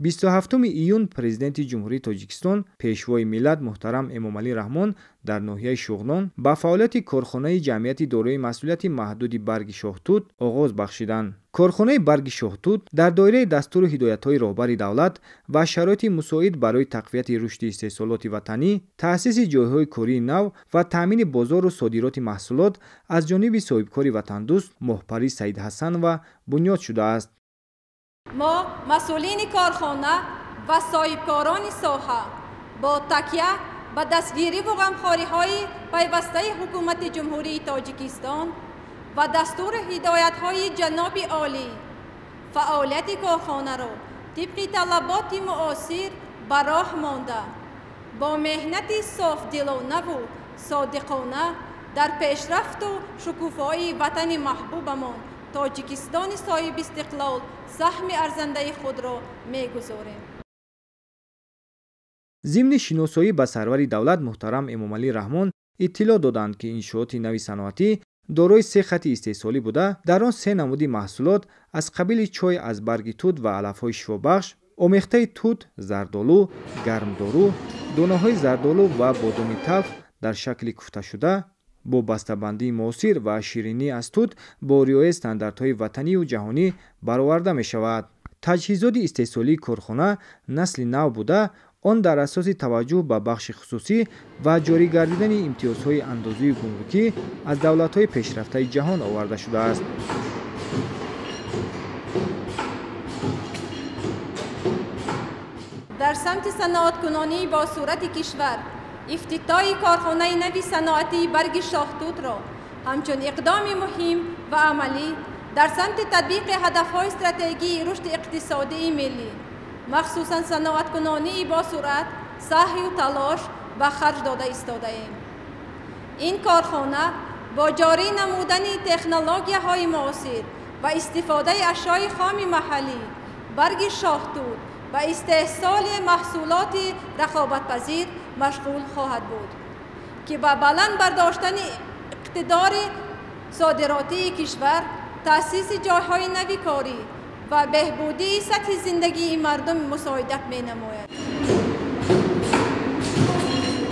27 июн Президенти Ҷумҳурии Тоҷикистон, Пешвои миллат муҳтарам Эмомалӣ Раҳмон дар ноҳияи Шуғнон ба фаъолияти корхонаи ҷамъияти дорои масъулияти маҳдуди барги шоҳтут оғоз бахшиданд. Корхонаи барги шоҳтут дар доираи дастуру ҳидоятҳои роҳбари давлат ва шароити мусоид барои тақвияти рушди истеҳсолоти ватанӣ, таъсиси ҷойҳои кории нав ва таъмини бозору содироти маҳсулот аз ҷониби соҳибкори ватандӯст Моҳпарӣ Саидҳасанова бунёд шудааст. Мо масъулини корхона ва соҳибкорони соҳа бо такя ба дастгириву ғамхориҳои пайвастаи Ҳукумати Ҷумҳурии Тоҷикистон ва дастуру ҳидоятҳои ҷаноби олӣ фаъолияти корхонаро тибқи талаботи муосир ба роҳ монда, бо меҳнати софдилонаву содиқона дар пешрафту шукуфоии ватани маҳбубамон Тоҷикистони соҳибистиқлол саҳми арзандаи худро мегузорем. Зимни шиносоӣ ба сарвари давлат муҳтарам Эмомалӣ Раҳмон иттилоъ доданд, ки иншооти нави саноатӣ дорои се хати истеҳсолӣ буда, дар он се намуди маҳсулот аз қабили чой аз барги тут ва алафҳои шифобахш, омехтаи тут, зардолу, гармдору, донаҳои зардолу ва бодоми талх дар шакли куфташуда бо бастабандии муосир ва ширинӣ аз тут бо риояи стандартҳои ватанию ҷаҳонӣ бароварда мешавад. Таҷҳизоти истеҳсолии корхона насли нав буда, он дар асоси таваҷҷӯҳ ба бахши хусусӣ ва ҷорӣ гардидани имтиёзҳои андозию гумрукӣ аз давлатҳои пешрафтаи ҷаҳон оварда шудааст. Дар самти саноаткунонии бо суръати кишвар ифтитоҳи корхонаи нави саноатии барги шоҳтутро ҳамчун иқдоми муҳим ва амалӣ дар самти татбиқи ҳадафҳои стратегии рушди иқтисодии миллӣ, махсусан саноаткунонии бо суръат, саҳю талош ба харҷ дода истодаем. Ин корхона бо ҷорӣ намудани технологияҳои муосир ва истифодаи ашёи хоми маҳаллӣ, барги шоҳтут ва истеҳсоли маҳсулоти рақобатпазир машғул хоҳад буд, ки ба баланд бардоштани иқтидори содиротии кишвар, таъсиси ҷойҳои нави корӣ ва беҳбудии сатҳи зиндагии мардум мусоидат менамояд.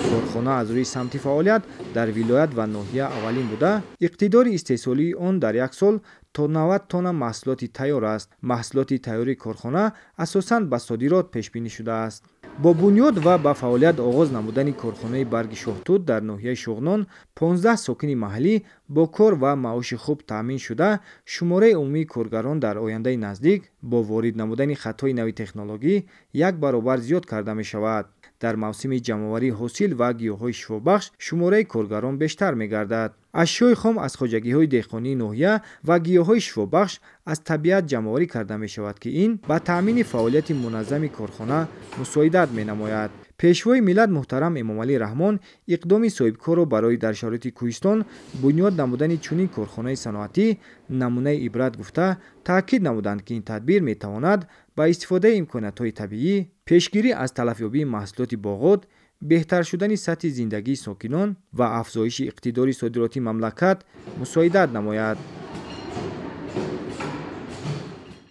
Корхона аз рӯи самти фаъолият дар вилоят ва ноҳия аввалин буда, иқтидори истеҳсолии он дар як сол то 90 тонна маҳсулоти тайёр аст. Маҳсулоти тайёрии корхона асосан ба содирот пешбинӣ шудааст. Бо бунёд ва ба фаъолият оғоз намудани корхонаи барги шоҳтут дар ноҳияи Шуғнон 15 сокини маҳаллӣ бо кор ва маоши хуб таъмин шуда, шумораи умумии коргарон дар ояндаи наздик бо ворид намудани хатҳои нави технологӣ як баробар зиёд карда мешавад. Дар мавсими ҷамъоварии ҳосил ва гиёҳҳои шифобахш шумораи коргарон бештар мегардад. Ашёи хом аз хоҷагиҳои деҳқонии ноҳия ва гиёҳҳои шифобахш аз табиат ҷамъоварӣ карда мешавад, ки ин ба таъмини фаъолияти муназзами корхона мусоидат менамояд. Пешвои миллат муҳтарам Эмомалӣ Раҳмон иқдоми соҳибкорро барои дар шароити кӯҳистон бунёд намудани чунин корхонаи саноатӣ намунаи ибрат гуфта, таъкид намуданд, ки ин тадбир метавонад ба истифодаи имкониятҳои табиӣ, пешгирӣ аз талафёбии маҳсулоти боғот, беҳтар шудани сатҳи зиндагии сокинон ва афзоиши иқтидори содиротии мамлакат мусоидат намояд.